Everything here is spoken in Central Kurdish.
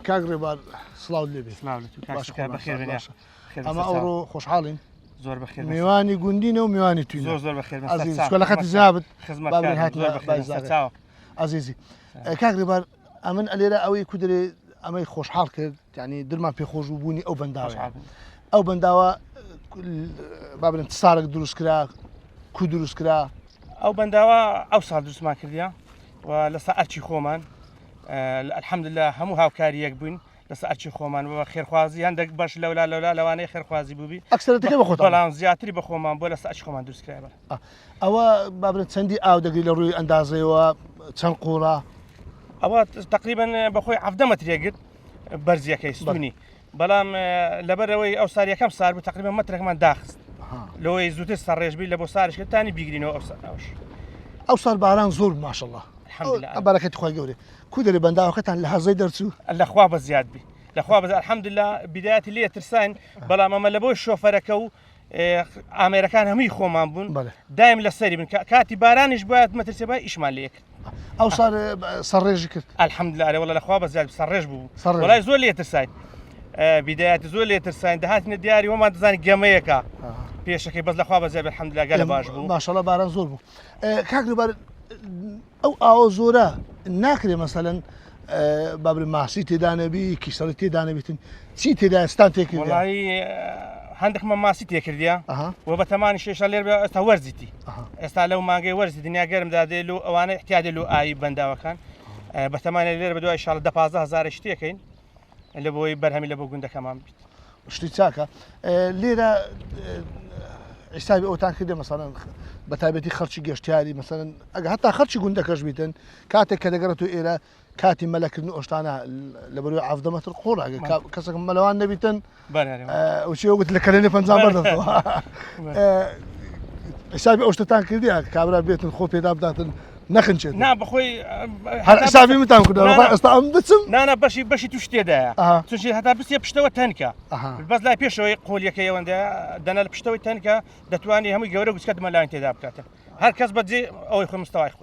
کاک ڕێبار سڵاو لێ بێ. سڵاو لە تو کاک باش سەکار خۆمان بەخێر بێن باشە. خێر بن ئەمە سەرچاو. ئەوڕۆ خۆشحاڵین زۆر بەخێر بن. میوانی گوندینە و میوانی توینە زۆر زۆر بەخێر بن عەزیز سەرچاو. چکە لە خەتی جنابت خزمەتکارم. بابرێن هاتنە زۆر بەخێر بن بایزاغێ. سەرچاو. عەزیزی کاک ڕێبار ئەمن ئەلێرە ئەوەی کو دەرێ ئەمەی خۆشحاڵ کرد یعنی درمان پێخۆش بوو بوونی ئەو بەنداوە خۆشحاڵ بن. ئەو بەنداوە با بڵێن سارێک دروست کرا کو دروست کرا ئەو بەنداوە ئەو ساڵ دروستمان کردیە و لەسەر ئەرچی خۆمان الحمدلله هەموو هاوکاری یەک بووین لەسەر ئەرچی خۆمان و خێرخوازی هەندێک بەش لەولا لەولا لەوانەیە خێرخوازی بووبی ئەکسەرەتەکە بە خۆتان بەڵام زیاتری بە خۆمان بۆ لەسەر ئەرچی خۆمان دروست کرای بەڵێ. ئەوە با بڵێن چەندی ئاو دەگری لە ڕووی ئەندازەیەوە چەند قوڵە ئەوە تقریبا بەخۆی 17 مەترێ گرت بەرزیەکەی ستونی بەڵام لەبەرەوەی ئەو سار یەکەم سار بوو تقریبا مەترێکمان داخست لەوەی زووتر سەرڕێژ بی لە بۆ سارش کرد تانی بیگرینەوە ئەو ئەوش ئەو سار باران زۆر ماشەڵڵا الحمدلله بەرەکەتی خوای گەورەی کو دەرێ بەنداوەکەتان لە هەزەی دەرچوو لە خوا بە زیاد بی لە خوا بە الحمدلله بدایەتی لێ ترساین بەڵام ئەمە لە بۆی شۆفەرەکە و ئامێرەکان هەمووی خۆمان بوون دایم لەسەری بن کاتی بارانیش باید مەترسێ با ئیشمان لێ کرد ئەو سار سەرڕێژی کرد الحمدلله ئەرێ وەڵا لەخوا بە زیاد سەرڕێژ بوو وەڵای زۆر لێ ترساین بیدایەتی زۆر لێ ترساین دەهاتینە دیاری وەمان دەزانی گەمەیەکە پێشەکەی بەس لەخوا بە زیاد الحمدلله گەلە باش بوو ماشەڵڵا باران زۆر بوو کاک ڕێبار ئەو ئاوە زۆرە ناکرێ مەسەلەن با بڵێم ماسی تێدا نەبی کیسەڵی تێدا نەبیتن چی تێدا ستان تێکرد وڵی هەندێکمان ماسی تێکردە و بە تەمانی شێشە لێر ئێستا وەرزیتی ئێستا لەو مانگەی وەرزی دنیا گەرمدا دێ لو ئەوانە احتیادێ لو ئاوی بەنداوەکان بەتەمانە لێر بە دوای شاڵ دە 15 هزار شتێکەین لە بۆی بەرهەمی لە بۆ گوندەکەمان بیت. شتی چاکە لێرە حیسابی ئەوتان کردێ مەسەڵەن بە تایبەتی خەڵکی گەشتیاری مەسەلەن ئەگە هەتا خەڵکی گوندەکەش بیتن کاتێک کە دەگەڕێت و ئێرە کاتی مەلەکردن و ئۆشتانە لە بەروی عەفدە مەتر قوڵ ئەگە کەسێک مەلەوان نەبیتن وچی وت لە کەلێنێ پەنجا بەردەستەوە حسابی ئەو شتتان کردیە کابرا بێتن خۆ پێدا بداتن نەخنچێت نا بەخۆی هەر حسابی منتان کردەوە ئێستا ئەم بچم نانا بەشی بەشی توش تێدایە چونکی هەتا بچێ پشتەوە تەنکە بەس لای پێشەوەی قۆلیەکەی ئەوەندە دەنا لە پشتەوەی تەنکە دەتوانانی هەمووی گەورە گوچکە دمەلاین تێدا بکاتن هەر کەس بەجێ ئەوەی خۆی مستەوای خۆی.